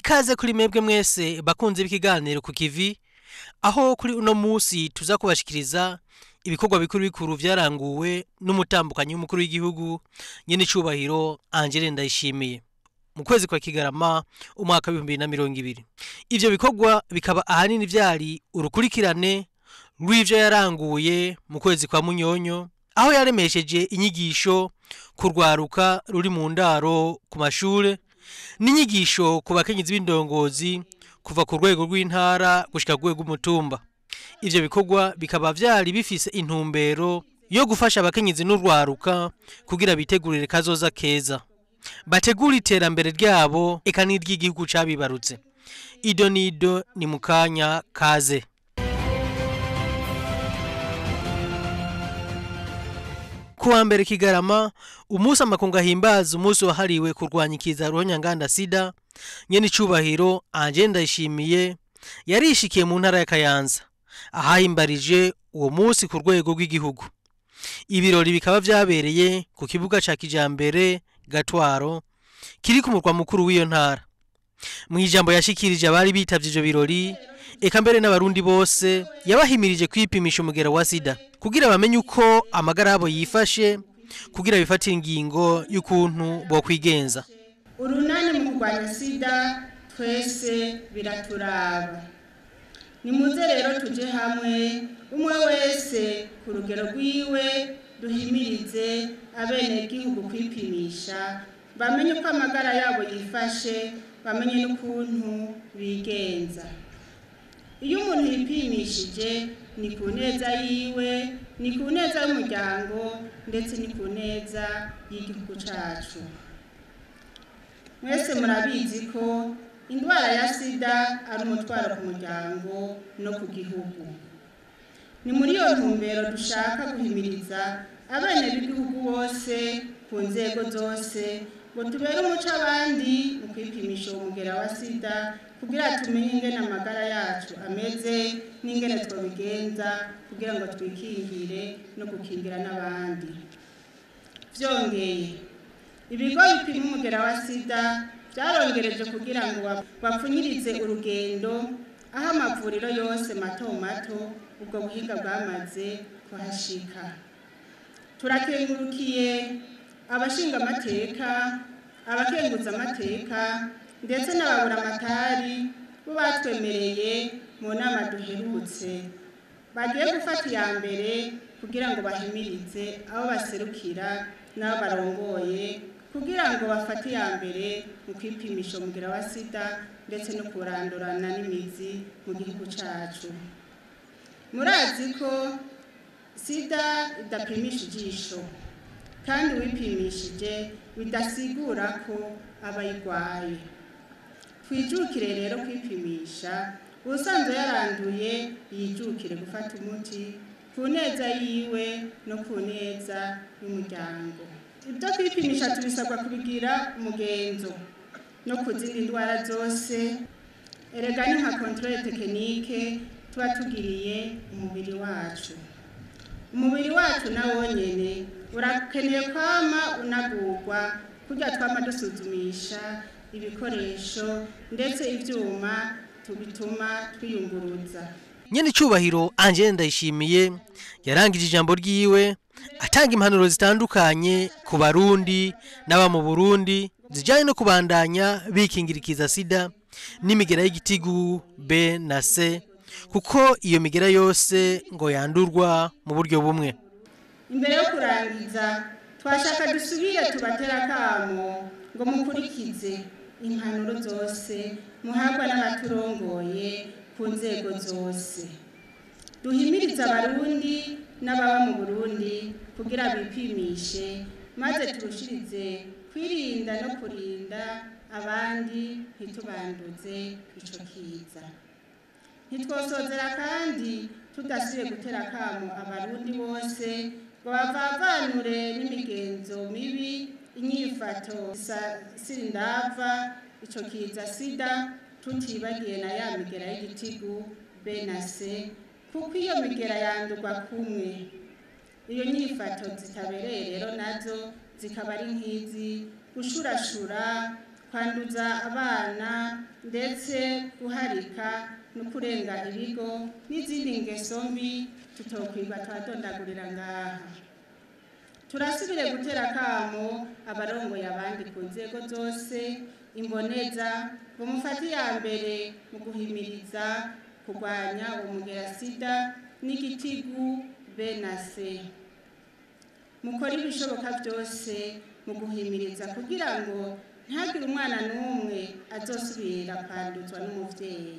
Ikaze kuri mwebwe mwese bakunze b'ikiganiro ku kivi, aho kuri uno musi tuza kubashikiriza ibikorwa bikuru bikuru vyaranguwe n'umutambukanyi w'umukuru w'igihugu nyene icubahiro Angele Ndayishimiye mu kwezi kwa Kigarama umwaka wa 2020. Ivyo bikorwa bikaba ahanini vyari urukurikirane rw'ivyo yaranguye mu kwezi kwa Munyonyo, aho yaremesheje inyigisho ku rwaruka ruri mu ndaro ku mashure n'inyigisho ku bakenyezi b'indongozi kuva ku rwego rw'intara gushika ku rwego rw'umutumba. Ivyo bikorwa bikaba vyari bifise intumbero yo gufasha abakenyezi n'urwaruka kugira bitegurire kazoza keza, bategure iterambere ryabo eka n'iry'igihugu cabibarutse. Ido nido ni mukanya kaze. Kuwa mbere Kigarama, umunsi amakungu ahimbaza umunsi wahariwe kurwanya ikiza ruhonyanganda sida, nyene icubahiro Angele Ndayishimiye yarishikiye mu ntara ya Kayanza ahahimbarije uwo munsi ku rwego rw'igihugu. Ibirori bikaba vyabereye ku kibuga ca kijambere Gatwaro kiri ku murwa mukuru w'iyo ntara. Mu ijambo yashikirije abari bitavye ivyo birori, eka mbere n'abarundi bose, yabahimirije kwipimisha umugera wa sida kugira bamenye uko amagara yabo yifashe, kugira bifatire ingingo y'ukuntu bokwigenza. Urunani mu kurwanya sida twese biraturaba. Nimuze rero tuje hamwe, umwe wese ku rugero rwiwe, duhimirize abenegihugu kwipimisha, bamenye uko amagara yabo yifashe, bamenye n'ukuntu bigenza. Iyo umuntu yipimishije ni ku neza yiwe, ni ku neza y'umuryango, ndetse ni ku neza y'igihugu cacu. Mwese murabizi ko indwara ya sida ari umutwaro ku muryango no ku gihugu. Ni muri iyo ntumbero dushaka guhimiriza abene b'igihugu bose ku nzego zose ngo tubere umuco abandi mu kwipimisha uwo mugera wa sida, kugira tumenye ingene amagara yacu ameze n'ingene twobigenza kugira ngo twikingire no gukingira n'abandi. Vyongeye, ibigo bipima umugera wa sida vyarongereje kugira ngo bapfunyirize urugendo aho amavuriro yose mato mato ubwo buhinga bwamaze kuhashika. Turakengurukiye abashinga amateka, abakenguza amateka ndetse n'ababuramatari bo batwemereye mu nama duherutse bagiye gufata iya mbere kugira ngo bahimirize abo baserukira n'abo barongoye kugira ngo bafate iya mbere mu kwipimisha umugera wa sida ndetse no kurandurana n'imizi mu gihugu cacu. Murazi ko sida idapimisha ijisho, kandi uwipimishije bidasigura ko aba ayirwaye. Twijukire rero kwipimisha, uwusanzwe yaranduye yijukire gufata umuti ku neza yiwe no ku neza y'umuryango. Ibyo kwipimisha tubisabwa kubigira umugenzo no ku zindi ndwara zose. Erega ni nka contrôle technique tuba tugiriye umubiri wacu. Umubiri wacu nawo nyene urakeneye kwama unagurwa kugira twama dusuzumisha ibikoresho ndetse ivyuma tubituma twiyunguruza. Nyene icubahiro Angele Ndayishimiye yarangije ijambo ryiwe atanga impanuro zitandukanye ku Barundi n'aba mu Burundi zijanye no kubandanya bikingirikiza sida n'imigera y'igitigu B na C, kuko iyo migera yose ngo yandurwa mu buryo bumwe. Imbere yo kurangiza, twashaka dusubire tubatera akamo ngo mukurikize impanuro zose muhabwa n'abaturongoye ku nzego zose. Duhimirize abarundi n'ababa mu Burundi kugira bipimishe, maze turushirize kwirinda no kurinda abandi ntitubanduze ico kiza. Ntitwosozera kandi tudasubiye gutera akamo abarundi bose ngo bavavanure n'imigenzo mibi, inyifato sindava ico kiza sida, tutibagiye na ya migera y'igitigu B na C, kuko iyo migera yandurwa kumwe. Iyo nyifato zitabereye rero nazo zikaba ari nk'izi: gushurashura, kwanduza abana ndetse guharika no kurenga ibigo n'izindi ngeso mbi tutokwirwa turadondagurira ngaha. Turasubire gutera akamo abarongoye abandi ku nzego zose, imboneza ngo mufate iya mbere mu guhimiriza kurwanya umugera sida n'igitigu B na C. Mukore ibishoboka byose mu guhimiriza kugira ngo ntihagire umwana n'umwe azosubira kwanduzwa n'umuvyeyi.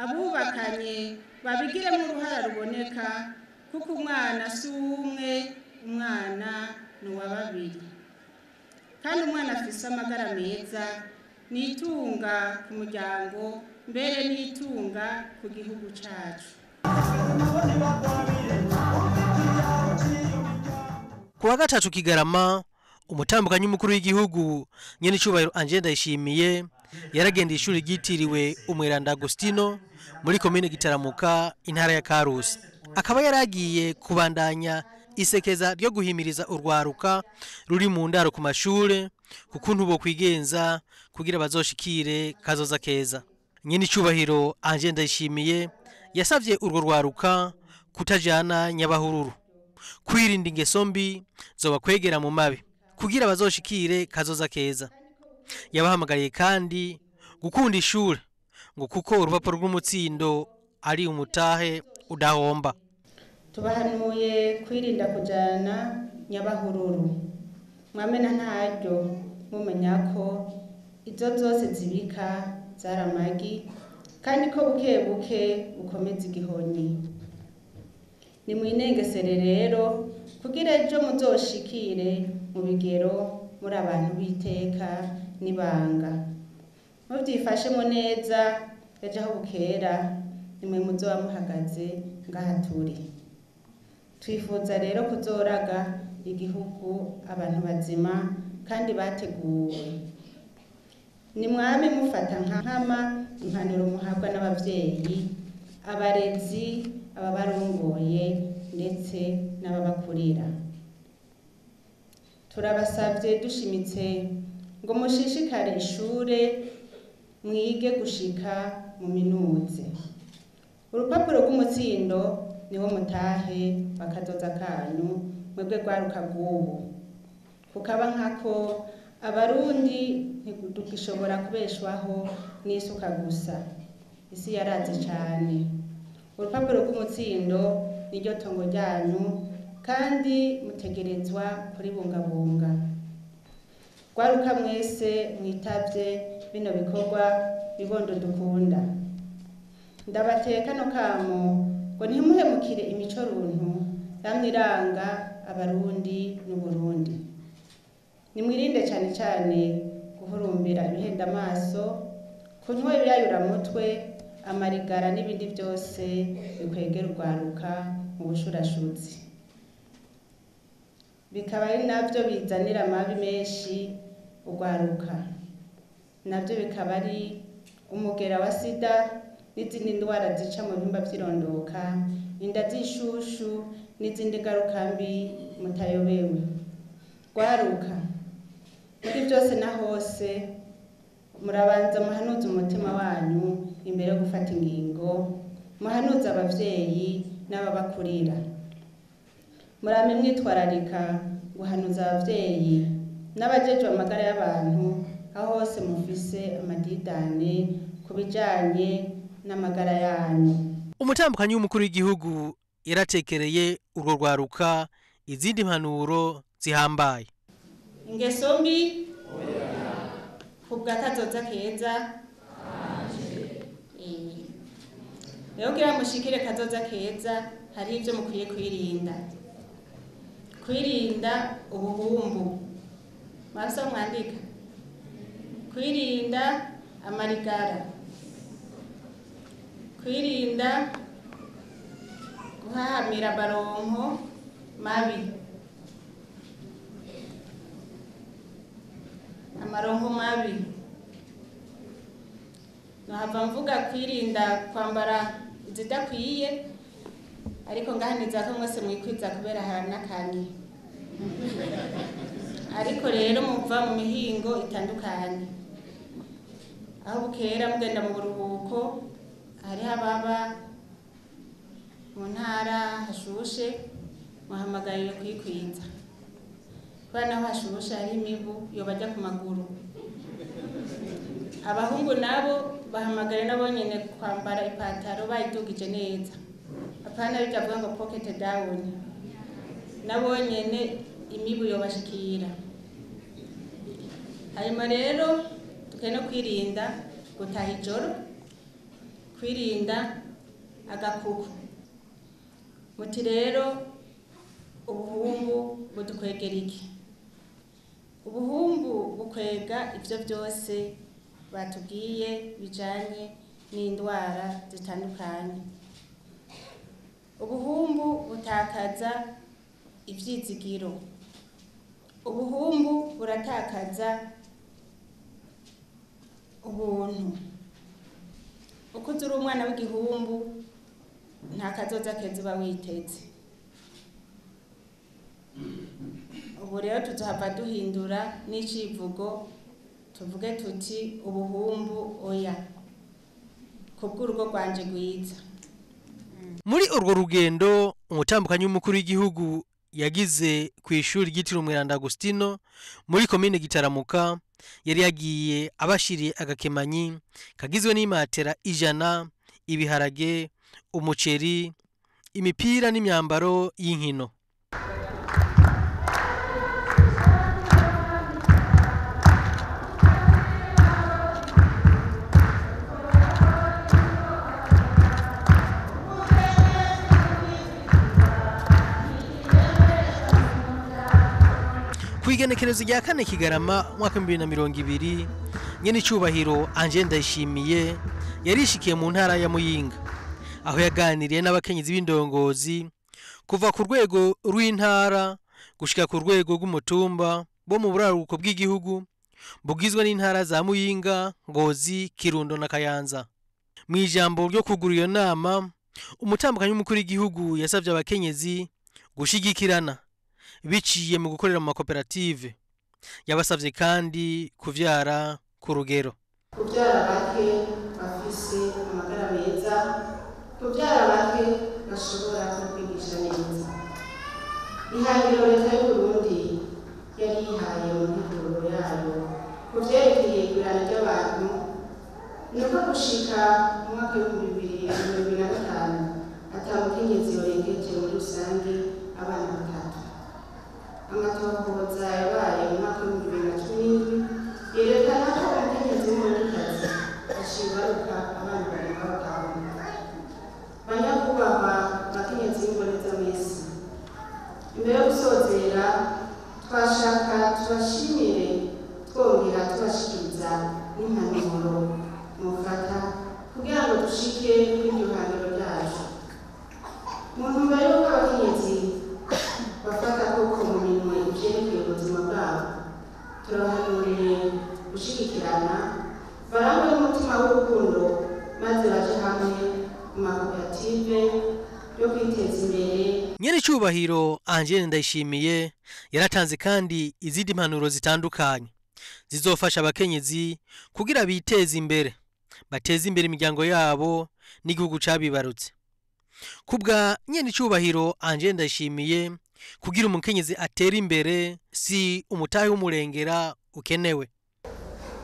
Abubakanye babigiremo uruhara ruboneka, kuko umwana si uw'umwe, umwana ni uwa babiri. Kandi umwana afise amagara meza ni itunga ku muryango, mbere ni itunga ku gihugu cacu. Ku wa gatatu Kigarama, umutambukanyi mukuru w'igihugu nyen'icyubahiro Angel Ndayishimiye yaragendeye ishuri ryitiriwe Umweranda Agostino muri komine Gitaramuka, intara ya Karusi. Akaba yaragiye kubandanya isekeza ryo guhimiriza urwaruka ruri mu ndaro ku mashure kukuntu bo kwigenza kugira bazoshikire kazoza keza. Nyen'icyubahiro Angel Ndayishimiye yasavye urwo rwaruka kutajana nyabahururu, kwirinda ingeso mbi zobakwegera mu mabi kugira bazoshikire kazoza keza. Yabahamagariye kandi gukunda ishure ngo kuko urupapuro rw'umutsindo ari umutahe udahomba. Tubahanuye kwirinda kujana nyabahururu, mwamena ntaryo mumenya ko izo zose zibika zaramagi kandi ko buke buke bukomeza igihonyi. Nimwinengesere rero kugira ejo muzoshikire mu bigero muri abantu b'iteka n'ibanga. Muvyifashemo neza ejo aho bukera nimwe muzoba muhagaze ngaha turi. Twifuza rero kuzoraga igihugu abantu bazima kandi bateguwe. Nimwame mufata nkama impanuro muhabwa n'abavyeyi, abarezi, ababarongoye ndetse n'ababakurira. Turabasavye dushimitse ngo mushishikare ishure mwige gushika mu minuze. Urupapuro rw'umutsindo niwo mutahe bakazoza kanyu mwebwe rwaruka rw'ubu, kukaba nkako abarundi ntidugishobora kubeshwaho n'isuka gusa, isi yaraze cane. Urupapuro rw'umutsindo niryo tongo ryanyu kandi mutegerezwa kuribungabunga. Rwaruka mwese mwitavye bino bikorwa bibondo dukunda. Ndabateye kano kamo ngo ntimuhemukire imico runtu yamye iranga abarundi n'Uburundi. Nimwirinde cane cane guhurumbira ibihenda amaso, kunywa ibiyayuramutwe, amarigara n'ibindi byose bikwegera urwaruka mu bushurashuzi. Bikaba ari navyo bizanira amabi menshi urwaruka. Navyo bikaba ari umugera wa sida n'izindi ndwara zica mu bihimba vy'irondoka, inda z'ishushu n'izindi ngaruka mbi mutayobewe. Rwaruka, muri byose na hose murabanza muhanuze umutima wanyu imbere yo gufata ingingo, muhanuze abavyeyi n'ababakurira. Murame mwitwararika guhanuza abavyeyi n'abajejwe amagara y'abantu aho hose mufise amadidane ku bijanye n'amagara yanyu. Umutambukanyi w'umukuru w'igihugu yaratekereye urwo rwaruka izindi mpanuro zihambaye. Ingeso mbi kubwa kazoza keza. Rero kugira mushikire kazoza keza hari ivyo mukwiye kwirinda. Kwirinda ubuhumbu, maso mwandika, kwirinda amarigara, kwirinda guhahamira baronko mabi, amaronko mabi. Nohava mvuga kwirinda kwambara izidakwiye, ariko ngahaniza ko mwese mwikwiza kubera haranakanye. Ariko Ariko rero muva mu mihingo itandukanye, aho bukera mugenda mu buruhuko, hariho ababa mu ntara hashushe, muhamagariwe kwikwiza, kubera naho hashushe hari imibu yobajya ku maguru. Abahungu nabo bahamagare nabo nyene kwambara ipataro bayidugije neza, apana bijya avuga ngo pocket down, nabo nyene imibu yobashikira. Hanyuma rero dukwiye no kwirinda gutaha ijoro, kwirinda agakuku. Muti rero ubuhumbu budukwegera iki? Ubuhumbu bukwega ivyo byose batubwiye bijanye n'indwara zitandukanye. Ubuhumbu butakaza ivyizigiro, ubuhumbu buratakaza ubuntu. Uko uzi uri umwana w'igihumbu, nta kazoza keza uba witeze. Ubu rero tuzohava duhindura n'icivugo, tuvuge tuti ubuhumbu oya, kubw'urugo rwanje rwiza. Muri urwo rugendo umutambukanyi w'umukuru w'igihugu yagize ku ishuri ryitiriwe Umweranda Agustino muri komine Gitaramuka, yari yagiye abashiriye agakemanyi kagizwe n'imatera 100, ibiharage, umuceri, imipira n'imyambaro y'inkino. Kw'igenekerezo rya 4 Kigarama mwaka 2020, nyene icubahiro Angèle Ndayishimiye yarishikiye mu ntara ya Muyinga, aho yaganiriye n'abakenyezi b'indongozi kuva ku rwego rw'intara gushika ku rwego rw'umutumba bo mu buraruko bw'igihugu bugizwe n'intara za Muyinga, Ngozi, Kirundo na Kayanza. Mu ijambo ryo kugura iyo nama, umutambukanyi w'umukuru w'igihugu yasavye abakenyezi gushigikirana biciye mu gukorera mu makoperative. Yabasavye kandi kuvyara ku rugero. Kuvyara bake bafise amagara meza, kuvyara bake bashobora kwigisha neza. Ihangiro leta y'Uburundi yari yihaye mu nteguro yayo ku vyerekeye igurana ry'abantu ni uko gushika mu mwaka w'2025 ata mukenyezi yorengeje muri rusange abana batatu. Amatohoza yabaye mu mwaka w'2017 yerekana ko umukenyezi w'umurundikazi acibaruka abana barenga batanu. Banyakubahwa bakenyezi b'imboneza mwese, imbere yo gusozera twashaka tubashimire twongera tubashikiriza n'impanuro mufata kugira ngo dushike kuri iryo hangiro ryacu. Mu ntumbero y'uko abakenyezi bafata koko mu minwe ivyerekeye ubuzima bwabo, turabahanuriye gushigikirana, barangwe n'umutima w'urukundo, maze baje hamwe mu makoperative yo kwiteza imbere. Nyene icubahiro Angèle Ndayishimiye yaratanze kandi izindi mpanuro zitandukanye zizofasha abakenyezi kugira biteze imbere, bateze imbere imiryango yabo n'igihugu cabibarutse. Kubwa nyene icubahiro Angèle Ndayishimiye, kugira umukenyezi atera imbere si umutahe w'umurengera ukenewe.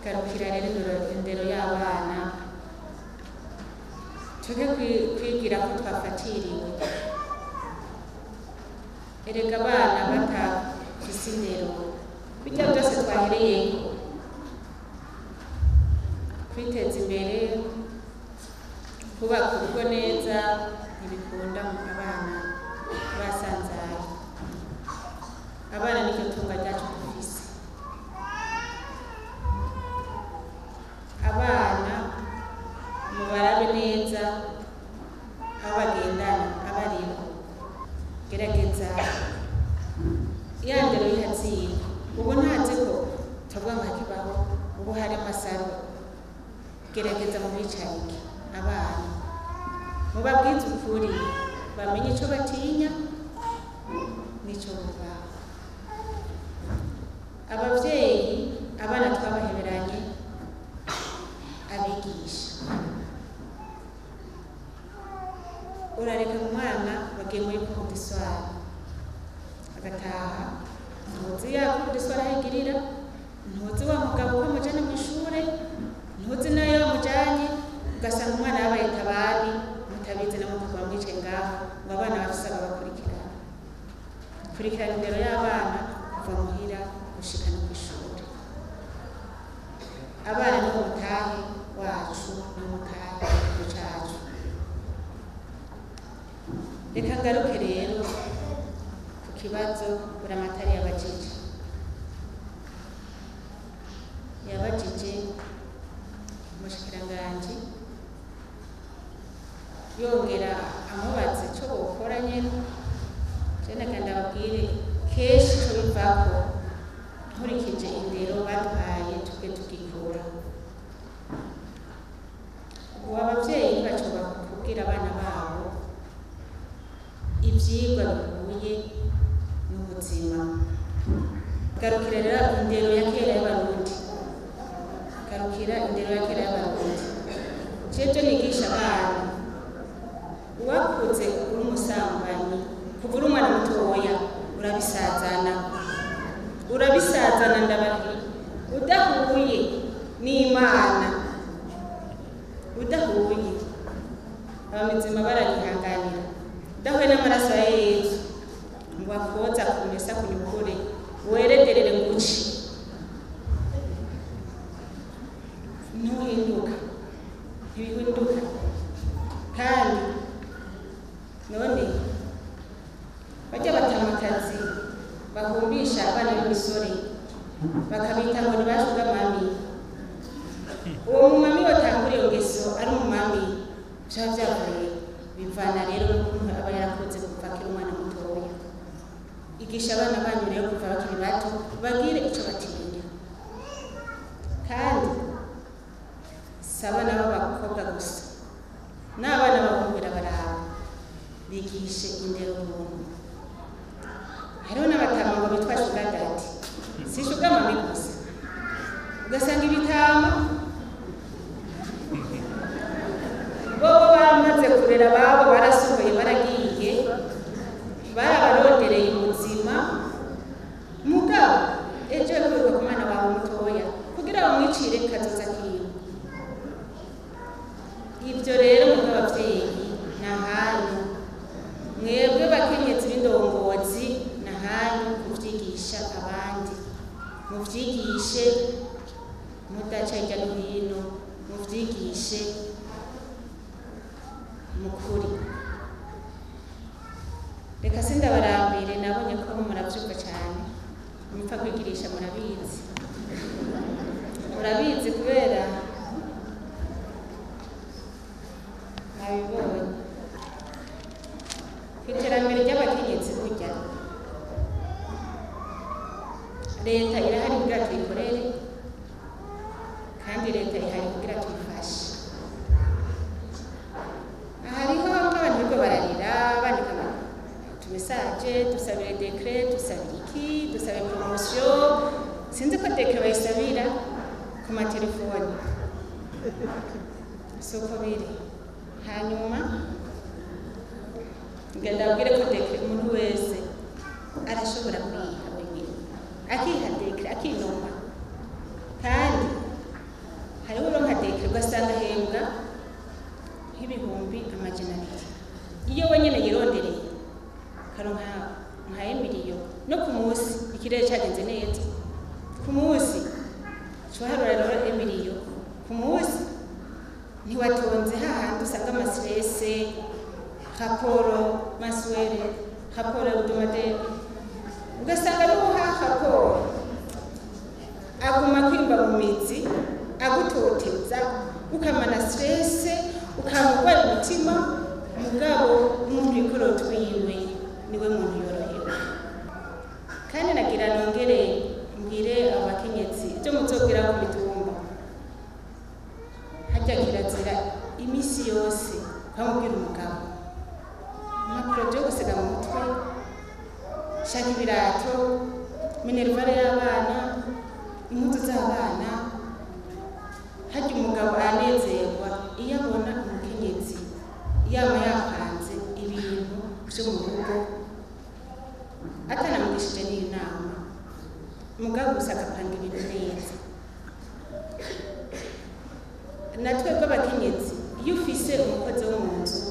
Garukira rero indero y'abana, tuge kwigira ko twafatiriwe. Erega abana batafise indero, bijya byose twahereyeko, kwiteza imbere, kubaka urugo neza, ntibikunda abana basanzaye. Abana niryo tunga ryacu dufise. Abana mubarabe neza aho bagendana, abariho gerageza ya ndero y'ihatsiko. Ubu ntazi ko tuvuga ngo hakibaho, ubu hari amasaro. Gerageza mubicarike abana, mubabwize ukuri, bamenye ico batinya n'ico bubaha. Ntuzi yakubise arahigirira, ntuzi wa mugabo uko amujana mu ishure, ntuzi nayo bamujanye, ugasanga umwana yabaye tabani mutabizi na mukagwa mwicaye ngaho ngo abana bafise ababakurikirana. Kurikirana indero y'abana kuva muhira gushika no kw'ishure. Abana ni umutahe wacu, ni umutahe w'igihugu cacu. Reka ngaruke rero ku kibazo Buramatari yabajije. Yabajije umushikiranganji yongera amubaza ico bokora nyene. Je nagira ndababwire kenshi ico bivako nkurikije indero baduhaye twe tugikura. Ubu abavyeyi ntibashobora kubwira abana babo ivyigwa bihuye n'ubuzima. Garukira rero indero ya kera y'Abarundi. Garukira indero ya kera y'Abarundi. Jeje nigisha abana, uwakuze uri umusambanyi kuva uri umwana mutoya urabisazana, urabisazana ndababwira. Udahuye n'Imana, udahuye abamizima baragihanganira, udahuye n'amaraso ya Yesu ngo akoza kumesa kunyukure werederere nguci, ntuhinduka, ntibihinduka. Kandi none bajya batamakazi bahumbisha abana b'imisore bakabita ngo ntibashuga mami. Uwo mumami watangura iyo ngeso ari umumami, vyaba vyavuye bivana rero n'ukuntu aba yarakoze kuva akiri umwana mutoya. Igisha abana banyu rero kuva bakiri bato, bagire ico batinya. Kandi si abana b'abakobwa gusa, n'abana b'abahungu birabaraba, bigishe indero buntu. Hariho n'abatama ngo bitwa sugar daddy, si sugar mami gusa, ugasanga ibitama bobo bamaze kurera ababo, barasohoye baragiye, barabarondereye ubuzima. Mugabo ejo kwiruka ku mwana wawe mutoya kugira bamwicire kazoza kiwe. Ibyo rero mwebwe abavyeyi ni ahanyu, mwebwe bakenyezi b'indongozi ni ahanyu kuvyigisha abandi. Muvyigishe mudaca hirya no hino, muvyigishe mukuri. Reka sindabarambire, nabonye ko muravyumva cane, mupfa kwigirisha murabizi, murabizi kubera nabibonye. Kw'iterambere ry'abakenyezi burya leta irahari kugira tuyikorere, kandi leta ihari kugira tuyifashe. Hariho nk'abantu bariko bararira bandika utumesaje, dusabire décret, dusabire iki, dusabe promotion. Sinzi ko décret bayisabira ku matelefoni, siko biri. Hanyuma ngenda abwire ko décret umuntu wese arashobora kuyiha wenyine, akiha décret, akinoma. Kandi hariho uronka décret ugasanga ahembwa nk'ibihumbi 200, iyo wenyine yirondereye karonka nka emiliyo no ku munsi ikirere cagenze neza. Ku munsi cuharura rero emiliyo ku munsi, ntiwatonze hahandi usanga ama stress, rapport mensuel, rapport hebdomadaire, ugasanga n'uha rapport aguma kwimba mu mizi agutoteza, ukamana stress, ukaba urwaye umutima. Mugabo umuntu yikorera utwiwe niwe muntu yorohewe. Kandi nagira nongere mbwire abakenyezi ibyo muzobwira ku mitumba, harya kirazira iminsi yose ukamubwira umugabo impapuro byo gusiga mu mutwe, shaka ibirato, minerval y'abana, impuzu z'abana. Harya umugabo aranezerwa iyo abona umukenyezi yama yapanze ibintu vyo mu rugo, atanamugishije n'inama. Mugabo gusa agapanga ibintu neza. Na twebwe abakenyezi, iyo ufise umukozi wo mu nzu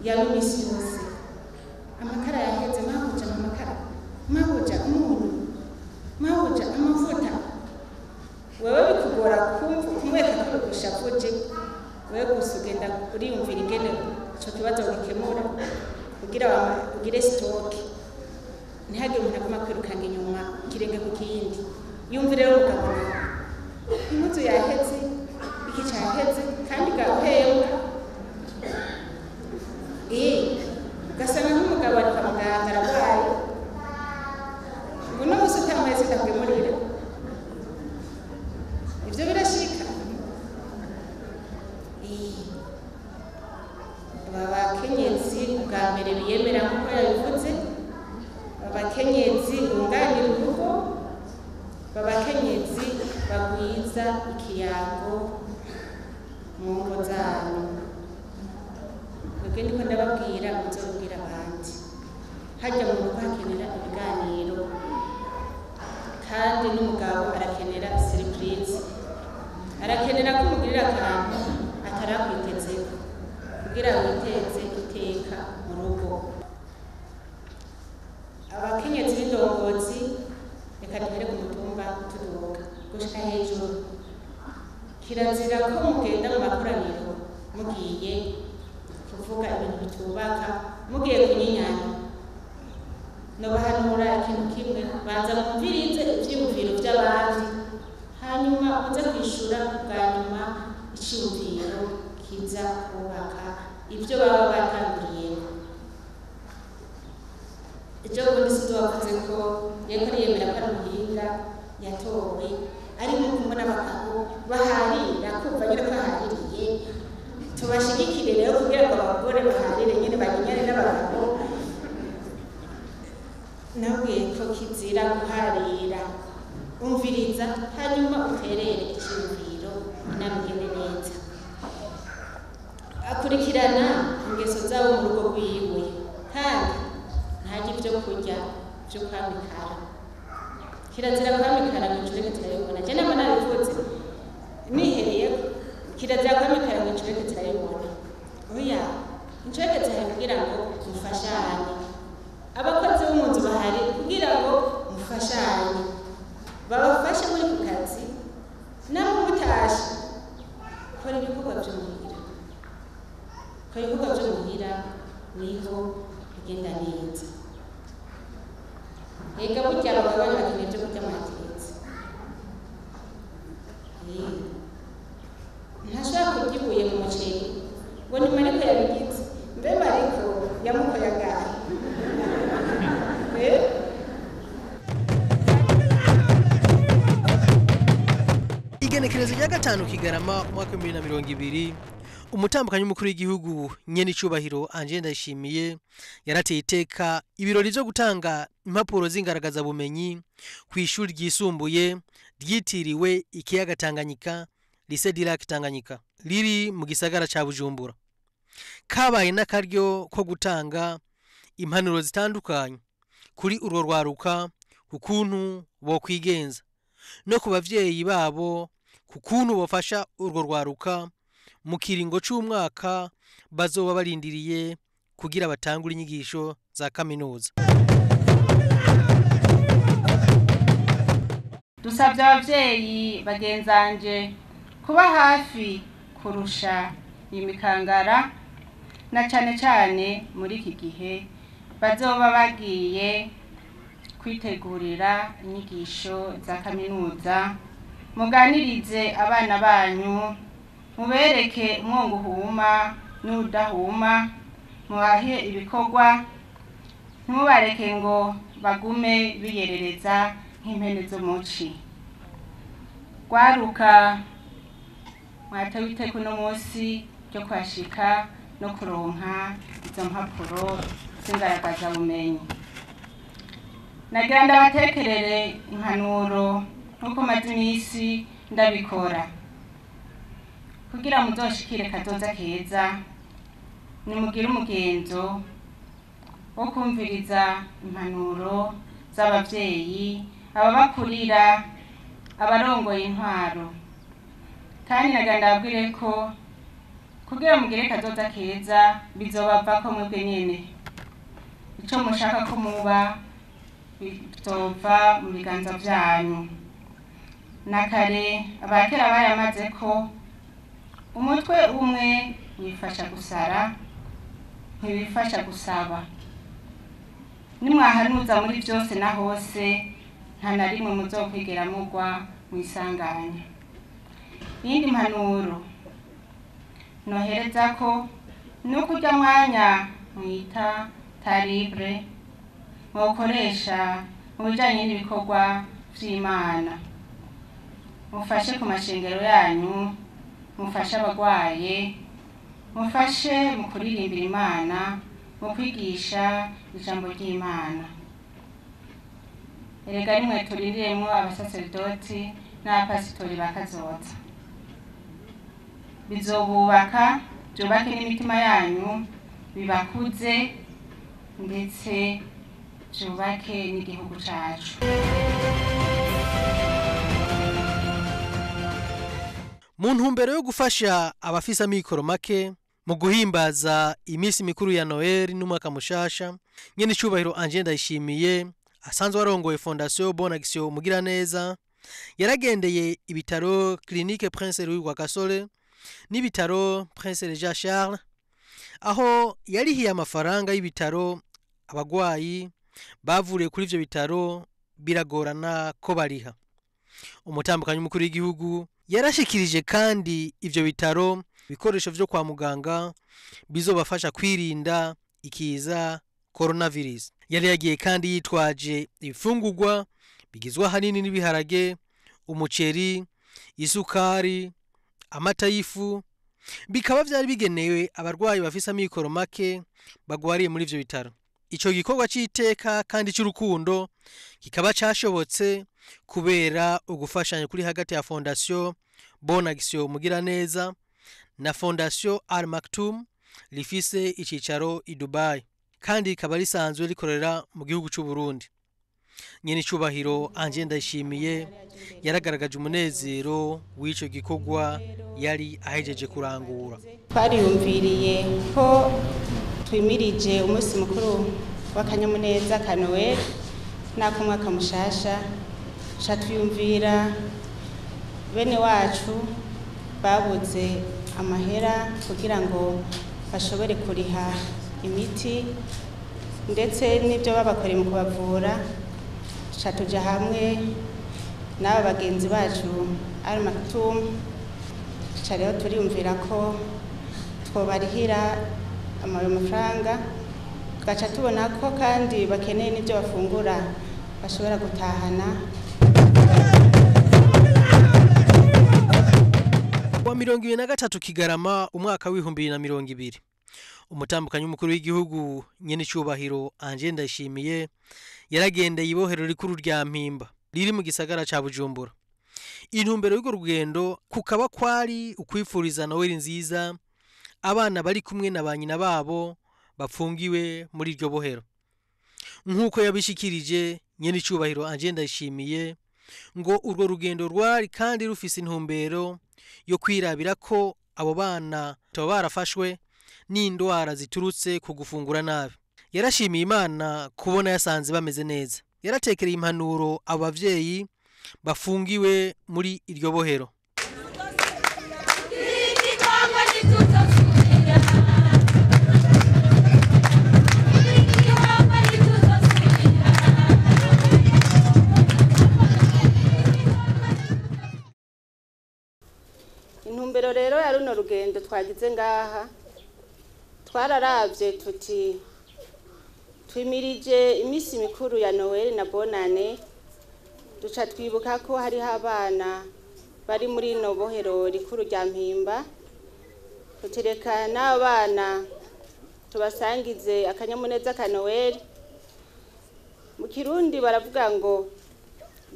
yaba iminsi yose amakara yaheze, mabuja amakara, mabuja umunyu, mabuja amavuta, wewe bikugora kumva kumwereka ko bigushavuje. Wewe gusa ugenda uriyumvira ingene ico kibazo gikemura kugira ugire stock, ntihagire umuntu aguma kwirukanga inyuma ikirenge ku kindi. Yumvire rero umugabo nawe, impuzu yaheze, iki caheze, kandi gahembwa. Ugasanga nk'umugabo ari kwa muganga ararwaye, ngo uno munsi utamuhaye sindakugemurira. Ivyo birashika. Aba bakenyezi bwa mbere biyemera nk'uko yabivuze, abakenyezi bunganira urugo, abakenyezi bagwiza ikiyago mu ngo zanyu. Mwebwe ndiko ndababwira, muzobwira abandi. Harya mu rugo hakenera ibiganiro, kandi n'umugabo arakenera surprise, arakenera ko umugirira akantu atarakwitezeko kugira witeze iteka mu rugo. Abakenyezi b'indongozi, reka duhere ku mutumba tuduga gushika hejuru. Kirazira ko mugenda mu makoraniro mugiye kuvuga ibintu bitubaka, mugiye kunyinyana. Nobahanura ikintu kimwe: banza mwumvirize ivyiyumviro vy'abandi, hanyuma uze kwishura bwa nyuma iciyumviro kiza kubaka ivyo baba batanguriyeko. Ejo bundi sinzi wavuze ko yariko ariyemera ko ari umuhinga yatowe, ari nko kumwe n'abagabo baharira, kumva nyene ko bahaririye. Tubashigikire rero kugira ngo abagore baharire nyene, banyinyane n'abagabo. Nabwiye ko kizira guharira, umviriza hanyuma uterere iciyumviro, inama igende neza. Akurikirana ingeso zabo mu rugo rwiwe, kandi ntarya ibyo kurya vyo kwamikara. Kirazira kwamikara ngo incureke zirabibona. Je nama nabivuze nihereyeko, kirazira kwamikara ngo incureke zirabibona. Oya, incureke zihari kugira ngo mufashanye. Abakozi bo mu nzu bahari kugira ngo mufashanye, babafashe muri ku kazi namwe mutashe. Kora ibikorwa vyo muhira, kora ibikorwa vyo muhira, niho bigenda neza. Ega burya abagabo banyu bakeneye ibyo kurya mwatetse. Ntashobora kurya ibuye mu muceri ngo ni Mariko yabigize. Mbe Mariko yamukoye angahe? Igenekerezo rya 5 Kigarama umwaka 2020, umutambukanyi w'umukuru w'igihugu nyenicubahiro Angèle Ndayishimiye yarateye iteka ibirori vyo gutanga impapuro z'ingaragazabumenyi kw'ishuri ryisumbuye ryitiriwe ikiyaga Tanganyika, Lycée du Lac Tanganyika, riri mu gisagara ca Bujumbura. Kabaye n'akaryo ko gutanga impanuro zitandukanye kuri urwo rwaruka, ukuntu bokwigenza, no ku bavyeyi babo, kukuntu bofasha urwo rwaruka mu kiringo c'umwaka bazoba barindiriye kugira batangure inyigisho za kaminuza. Dusabye abavyeyi bagenzanje kuba hafi kurusha imikangara, na cane cane muri iki gihe bazoba bagiye kwitegurira inyigisho za kaminuza. Muganirize abana banyu, mubereke umwongo uhuma n'udahuma, mubahe ibikorwa, ntimubareke ngo bagume biyerereza nk'impene zo muci. Rwaruka mwatewe iteka uno munsi ryo kwashika no kuronka izo mpapuro z'ingaragazabumenyi. Nagira ndabatekerere impanuro nk'uko maze iminsi ndabikora kugira muzoshikire kazoza keza. Nimugire umugenzo wo kumviriza impanuro z'abavyeyi ababakurira, abarongoye intwaro. Kandi nagira ndababwire ko kugira mugire kazoza keza bizobavako mwebwe nyene. Ico mushaka ko muba bizova mu biganza vyanyu. Na kare abakera baramaze ko umutwe umwe wifasha gusara ntiwifasha gusaba. Nimwahanuza muri vyose na hose, nta na rimwe muzokwigera mugwa mw'isanganya. Iyindi mpanuro noherezako nuko urya mwanya mwita taribre mwokoresha mu bijanye n'ibikorwa vy'Imana. Mufashe ku mashengero yanyu, mufashe abagwaye, mufashe mu kuririmbira Imana, mu kwigisha ijambo ry'Imana. Erega rimwe turindiremwo abasaserdoti n'abapasitori ba kazoza. Bizobubaka, byubake n'imitima yanyu, bibakuze ndetse byubake n'igihugu cacu. Mu ntumbero yo gufasha abafise amikoro make mu guhimbaza iminsi mikuru ya Noel n'umwaka mushasha, nyene icubahiro Ange Ndayishimiye asanzwe arongoye Fondation Bonne Action Umugiraneza yaragendeye ibitaro Clinique Prince Louis Rwagasore n'ibitaro Prince Régent Charles, aho yarihiye amafaranga y'ibitaro abagwayi bavuriye kuri ivyo bitaro biragorana ko bariha. Umutambukanyi mukuru w'igihugu yarashikirije kandi ivyo bitaro ibikoresho vyo kwa muganga bizobafasha kwirinda ikiza coronavirus. Yari yagiye kandi yitwaje ibifungurwa bigizwe ahanini n'ibiharage, umuceri, isukari, amata y'ifu, bikaba vyari bigenewe abarwayi bafise amikoro make bagwariye muri ivyo bitaro. Ico gikorwa c'iteka kandi c'urukundo kikaba cashobotse kubera ugufashanya kuri hagati ya Fondation Bonne Action Umugiraneza na Fondation Al Maktoum rifise icicaro i Dubai, kandi rikaba risanzwe rikorera mu gihugu c'u Burundi. Nyene icubahiro Ange Ndayishimiye yaragaragaje umunezero w'ico gikorwa yari ahejeje kurangura. Twariyumviriye ko twimirije umunsi mukuru w'akanyamuneza ka Noel n'akumwaka mushasha, ca twiyumvira bene wacu babuze amahera kugira ngo bashobore kuriha imiti ndetse n'ibyo babakoreye mu kubavura. Ca tuja hamwe n'aba bagenzi bacu Al Maktoum, ca rero turiyumvira ko twobarihira amayo mafaranga, tugaca tubona ko kandi bakeneye n'ibyo bafungura bashobora gutahana. Wa 23 Kigarama umwaka w'ibihumbi bibiri na mirongo ibiri, umutambukanyi mukuru w'igihugu nyene icubahiro Ange Ndayishimiye yaragendeye ibohero rikuru rya Mpimba riri mu gisagara ca Bujumbura. Intumbero y'urwo rugendo kukaba kwari ukwifuriza Noel nziza abana bari kumwe na ba nyina babo bapfungiwe muri iryo bohero. Nk'uko yabishikirije nyene icubahiro Ange Ndayishimiye, ngo urwo rugendo rwari kandi rufise intumbero yo kwirabira ko abo bana baba barafashwe n'indwara ziturutse ku gufungura nabi. Yarashimiye Imana kubona yasanze bameze neza. Yaratekereye impanuro abo bavyeyi bafungiwe muri iryo bohero. Intumbero rero ya runo rugendo twagize ngaha, twararavye tuti twimirije iminsi mikuru ya Noel na Bonane, duca twibuka ko hariho abana bari muri rino bohero rikuru rya Mpimba, tutereka n'abana tubasangize akanyamuneza ka Noel. Mu Kirundi baravuga ngo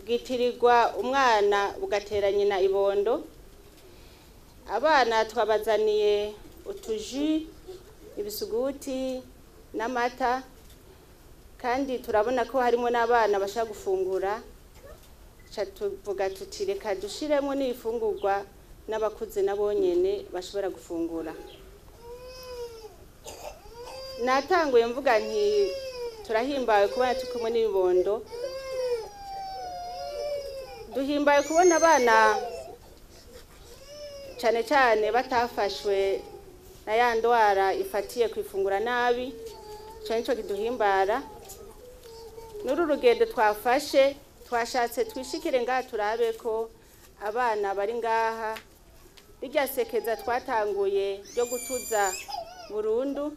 bwitirirwa umwana bugatera nyina ibondo. Abana twabazaniye utuji, ibisuguti n'amata, kandi turabona ko harimo n'abana bashaka gufungura. Tuca tuvuga tuti reka dushiremo n'ibifungurwa n'abakuze nabo nyene bashobora gufungura. Natanguye mvuga nti turahimbawe kubona turi kumwe n'ibibondo, duhimbawe kubona abana cane cane batafashwe na ya ndwara ifatiye kwifungura nabi. Ico nico kiduhimbara. N'uru rugendo twafashe, twashatse twishikire ngaha turabe ko abana bari ngaha rirya sekeza twatanguye ryo gutuza burundu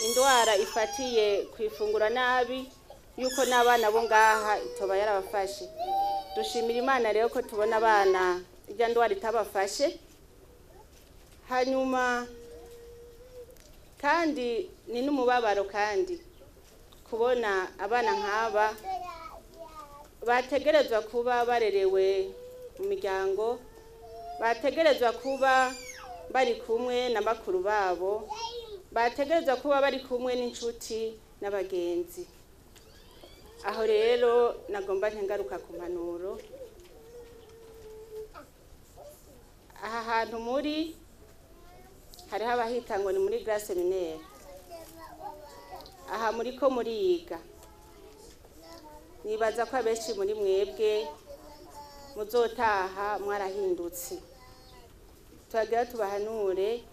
indwara ifatiye kwifungura nabi, yuko n'abana bo ngaha itoba yarabafashe. Dushimira Imana rero ko tubona abana irya ndwara itabafashe. Hanyuma kandi ni n'umubabaro kandi kubona abana nk'aba bategerezwa kuba barerewe mu miryango, bategerezwa kuba bari kumwe na bakuru babo, bategerezwa kuba bari kumwe n'inshuti n'abagenzi. Aho rero nagomba ntengaruka ku mpanuro. Aha hantu muri hariho abahita ngo ni muri Grand Seminaire. Aha muri ko muriga, nibaza ko abenshi muri mwebwe muzotaha mwarahindutse. Turagira tubahanure,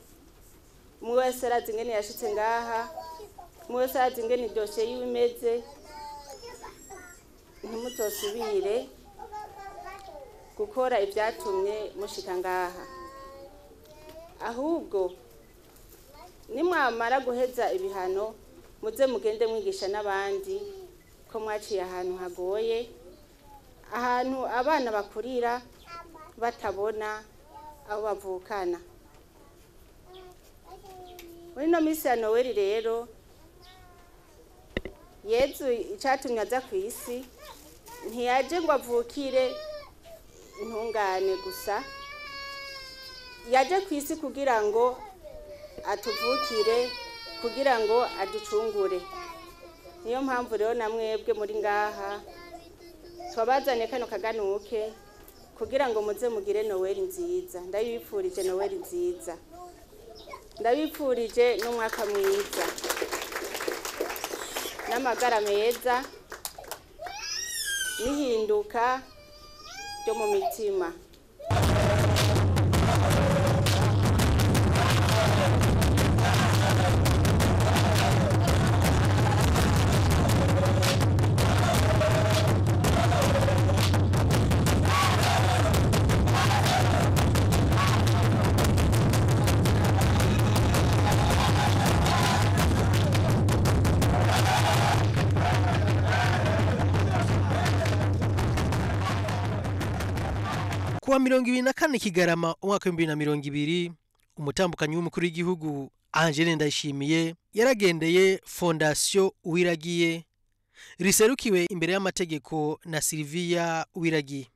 umwe wese arazi ingene yashitse ngaha, umwe wese arazi ingene idosiye yiwe imeze. Ntimuzosubire gukora ibyatumye mushika ngaha, ahubwo nimwamara guheza ibihano muze mugende mwigisha n'abandi ko mwaciye ahantu hagoye, ahantu abana bakurira batabona aho bavukana. Muri ino minsi ya Noweli rero, Yezu icatumye aza kw'isi ntiyaje ngo avukire intungane gusa, yaje kw'isi kugira ngo atuvukire, kugira ngo aducungure. Niyo mpamvu rero na mwebwe muri ngaha twabazaniye kano kaganuke kugira ngo muze mugire Noweli nziza. Ndabifurije Noweli nziza, ndabifurije n'umwaka mwiza n'amagara meza n'ihinduka ryo mu mitima. Kuwa 24 Kigarama umwaka w'ibihumbi bibiri na mirongo ibiri, umutambukanyi w'umukuru w'igihugu Angeline Ndayishimiye yaragendeye Fondation Uwiragiye riserukiwe imbere y'amategeko na Sylvia Uwiragiye.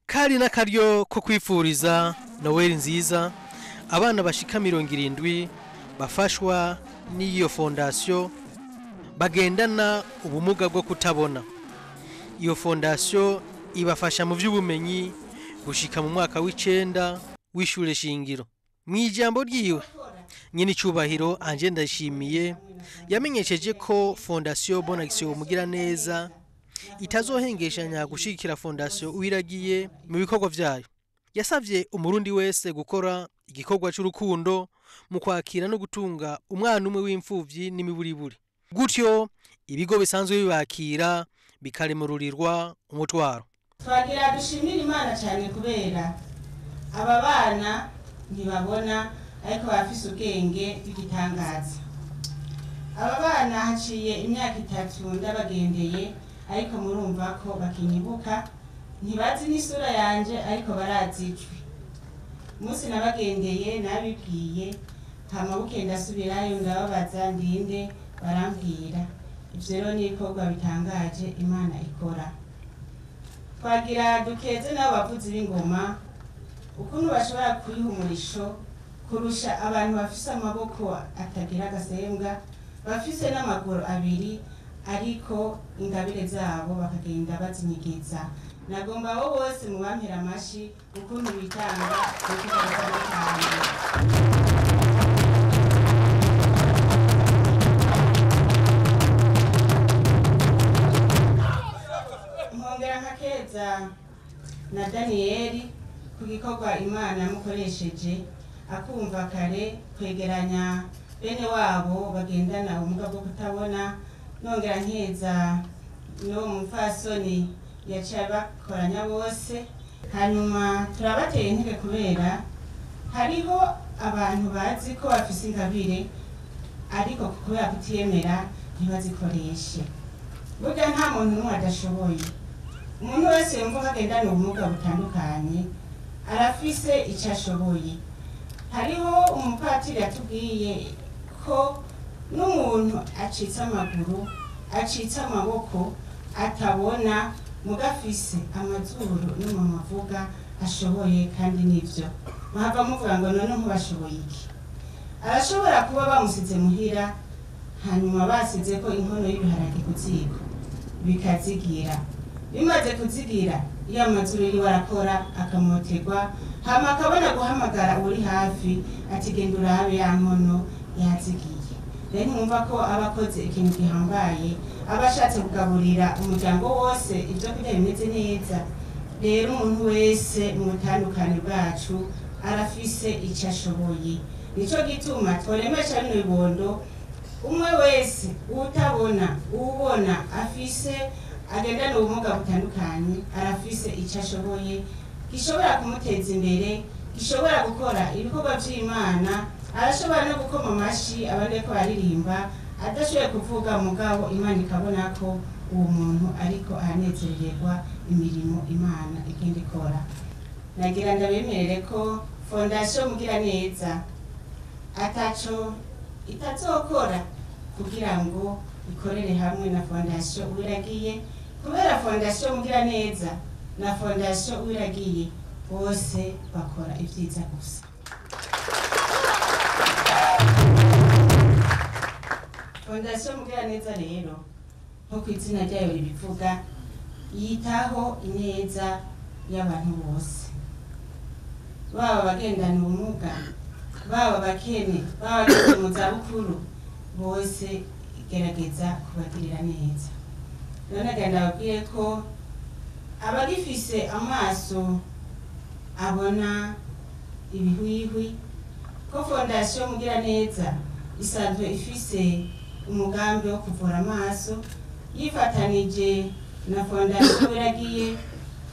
Kari n'akaryo ko kwifuriza Noel nziza abana bashika 70 bafashwa n'iyo fondation bagendana ubumuga bwo kutabona. Iyo fondation ibafasha mu by'ubumenyi gushika mu mwaka w'icenda w'ishure shingiro. Mwijambo ryiwe nyene icubahiro Ange Ndayishimiye yamenyesheje ko Fondation Bonne Action Mugiraneza itazohengeshanya gushigikira Fondation Uwiragiye mu bikorwa vyayo. Yasavye umurundi wese gukora igikorwa c'urukundo mu kwakira no gutunga umwana umwe w'imfuvyi n'imiburiburi, gutyo ibigo bisanzwe bibakira bikaremururirwa umutwaro. Twagira dushimira Imana cyane kubera aba bana ntibabona ariko bafise ubwenge bw'igitangaza. Aba bana haciye imyaka 3 ndabagendeye, ariko murumva ko bakinyibuka, ntibazi n'isura yanje ariko barazi ijwi. Umunsi nabagendeye nabibwiye, hama bukeye ndasubirayo ndababaza ndinde, barambwira. Ivyo rero ni ibikorwa bitangaje Imana ikora. Twagira dukeze n'abo bavuzi b'ingoma ukuntu bashobora kuyiha umurisho kurusha abantu bafise amaboko atagira agasembwa, bafise n'amaguru abiri, ariko ingabire zabo bakagenda bazinyigiza. Nagomba abo bose mubampera amashi ukuntu bitanga mu bitandukanye. Nkongera nkakeza na Daniyeli ku gikorwa Imana yamukoresheje, akumva kare kwegeranya bene wabo bagendana ubumuga bwo kutabona. Nongera nkeza n'uwo mupfasoni yaciye abakoranya bose. Hanyuma turabateye intege kubera hariho abantu bazi ko bafise ingabire, ariko kubera kutiyemera ntibazikoreshe. Burya nta muntu n'umwe adashoboye. Umuntu wese yumva ko agendana ubumuga butandukanye arafise icyo ashoboye. Hariho umupatiri yatubwiye ko n'umuntu acitse amaguru, acitse amaboko, atabona, mugafise amazuru n'umuntu avuga ashoboye, kandi nivyo muhava muvuga ngo none nk'ubashoboye iki? Arashobora kuba bamusize muhira, hanyuma basize ko inkono y'ibiharage ku ziko bikazigira. Bimaze kuzigira, iyo amazuru yiwe arakora akamoterwa, hama akabona guhamagara uri hafi ati genda urabe ya nkono yazigiye. Rero ntimwumva ko aba akoze ikintu gihambaye, aba ashatse kugaburira umuryango wose ibyo kurya bimeze neza. Rero umuntu wese mu butandukane bwacu arafise icyo ashoboye. Nico gituma tworemesha bino bibondo, umwe wese utabona, uwubona, afise agendana ubumuga butandukanye, arafise icyo ashoboye gishobora kumuteza imbere, gishobora gukora ibikorwa by'Imana. Arashobora no gukoma amashi abandi ko aririmba adashoboye kuvuga, mugabo Imana ikabona ko uwo muntu ariko aranezererwa imirimo Imana igenda ikora. Nagira ndabemerere ko Fondation Mugiraneza ataco itazokora kugira ngo ikorere hamwe na Fondation Uwiragiye, kubera Fondation Mugiraneza na Fondation Uwiragiye bose bakora ibyiza gusa. Fondation Mugiraneza rero nko ku izina ryayo ribivuga, yitaho ineza y'abantu bose, baba abagendana ubumuga, baba abakene, baba abageze mu zabukuru, bose igerageza kubagirira neza. Rero nagira ndababwire ko abagifise amaso abona ibihwihwi, ko Fondation Mugiraneza isanzwe ifise umugambi wo kuvura amaso, yifatanije na Fondation Uwiragiye,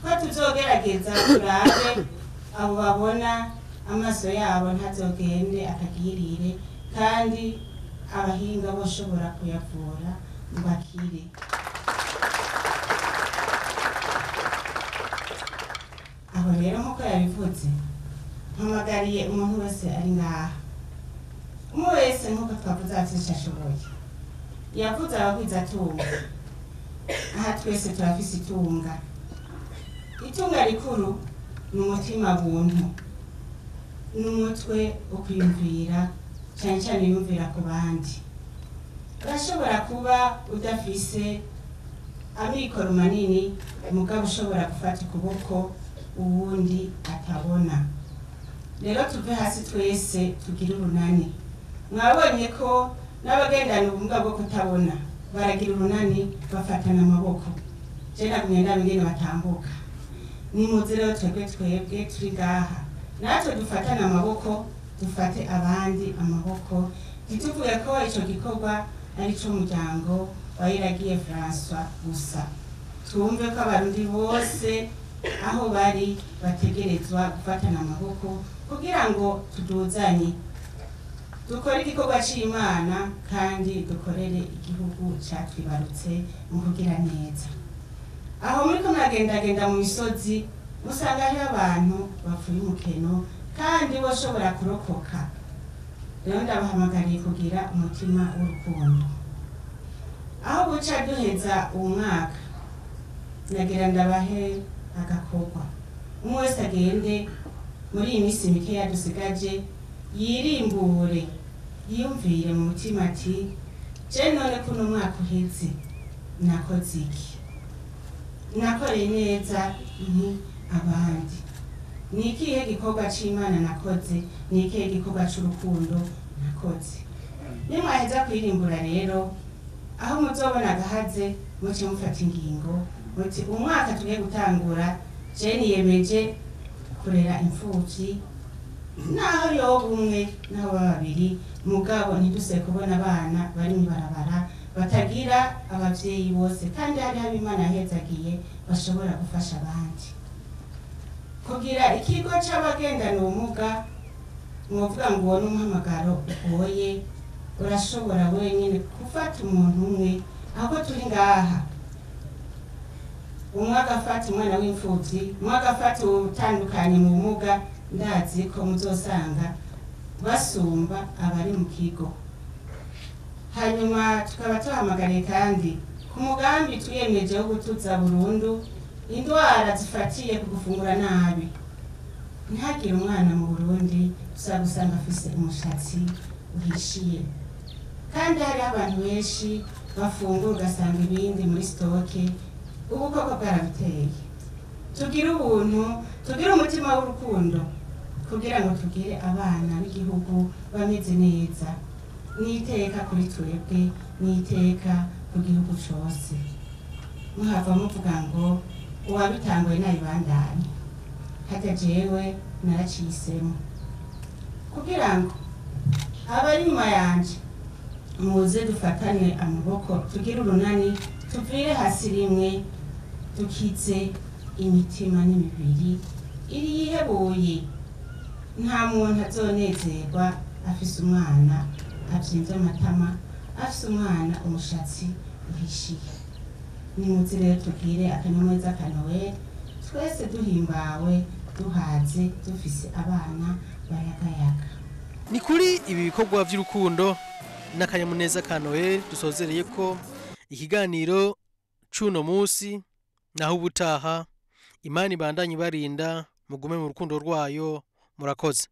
ko tuzogerageza turabe abo babona amaso yabo ntazogende akagirire, kandi abahinga boshobora kuyavura ngo akire. Aho rero nk'uko yabivuze, mpamagariye umuntu wese ari ngaha, umwe wese nk'uko twavuze afise ico ashoboye. Yavuze abagwiza atunga, aha twese turafise itunga. Itunga rikuru ni umutima buntu, n'umutwe wo kwiyumvira, cyane cyane yumvira ku bandi. Urashobora kuba udafise amikoro manini, mugabo ushobora gufata ukuboko uwundi atabona. Rero tuve hasi twese tugire urunani. Mwabonye ko n'abagendana ubumuga bwo kutabona baragira urunani, bafatana amaboko. Je nagumye ndaba ingene batambuka. Nimuze rero twebwe turi ngaha, natwe dufatane amaboko, dufate abandi amaboko, ntituvuge ko ico gikorwa ari ic'umuryango wa Iragiye François gusa. Twumve ko abarundi bose aho bari bategerezwa gufatana amaboko kugira ngo tuduzanye, dukore igikorwa c'Imana kandi dukorere igihugu catwibarutse mu kugira neza. Aho muriko muragendagenda mu misozi, usanga hariho abantu bapfuye umukeno kandi boshobora kurokoka. Rero ndabahamagariye kugira umutima w'urukundo. Aho buca duheza uwu mwaka, nagira ndabahe agakorwa. Umwe wese agende muri iyi minsi mikeya dusigaje, yirimbure, yiyumvire mu mutima ati je none kuno mwaka uheze nakoze iki? Nakoreye neza nti abandi? Ni ikihe gikorwa c'Imana nakoze? Ni ikihe gikorwa c'urukundo nakoze? Nimwaheza kwirimbura rero, aho muzobona agahaze, muce mufata ingingo muti: "Umwaka tugiye gutangura, je niyemeje kurera imfuvyi, naho yoba umwe, naho baba babiri, mugabo ntiduse kubona abana bari mw'ibarabara batagira abavyeyi bose, kandi hariho ab'Imana yahezagiye bashobora gufasha abandi." Kugira ikigo c'abagendana ubumuga, mwovuga ngo uwo n'umuhamagaro ugoye. Urashobora wenyine gufata umuntu umwe, aho turi ngaha, umwe agafata umwana w'imfuvyi, umwe agafata utandukanye mu bumuga. Ndazi ko muzosanga basumba abari mu kigo. Hanyuma tukaba tuhamagariye kandi ku mugambi twiyemeje wo gutuza burundu indwara zifatiye ku gufungura nabi. Ntihagire umwana mu Burundi usanga afise umushatsi uhishiye, kandi hariho abantu benshi bafungura, ugasanga ibindi muri stock, ubukoko bwarabiteye. Tugire ubuntu, tugire umutima w'urukundo, kugira ngo tugire abana b'igihugu bameze neza. N'iteka kuri twebwe, n'iteka ku gihugu cose. Muhava muvuga ngo uwabitanguye nabibandanye. Harya jewe naracisemo kugira ngo abari inyuma yanje muze dufatane amaboko, tugire urunani, tuvire hasi rimwe, dukize imitima n'imibiri iri yihebuye. Nta muntu azonezerwa afise umwana avyimvye amatama, afise umwana umushatsi uhishiye. Nimuze rero tugire akanyamuneza ka Noel twese, duhimbawe, duhaze, dufise abana bayagayaga. Ni kuri ibi bikorwa by'urukundo n'akanyamuneza ka Noel dusozereye ko ikiganiro c'uno munsi. Naho ubutaha, Imana ibandanye ibarinda, mugume mu rukundo rwayo. Murakoze.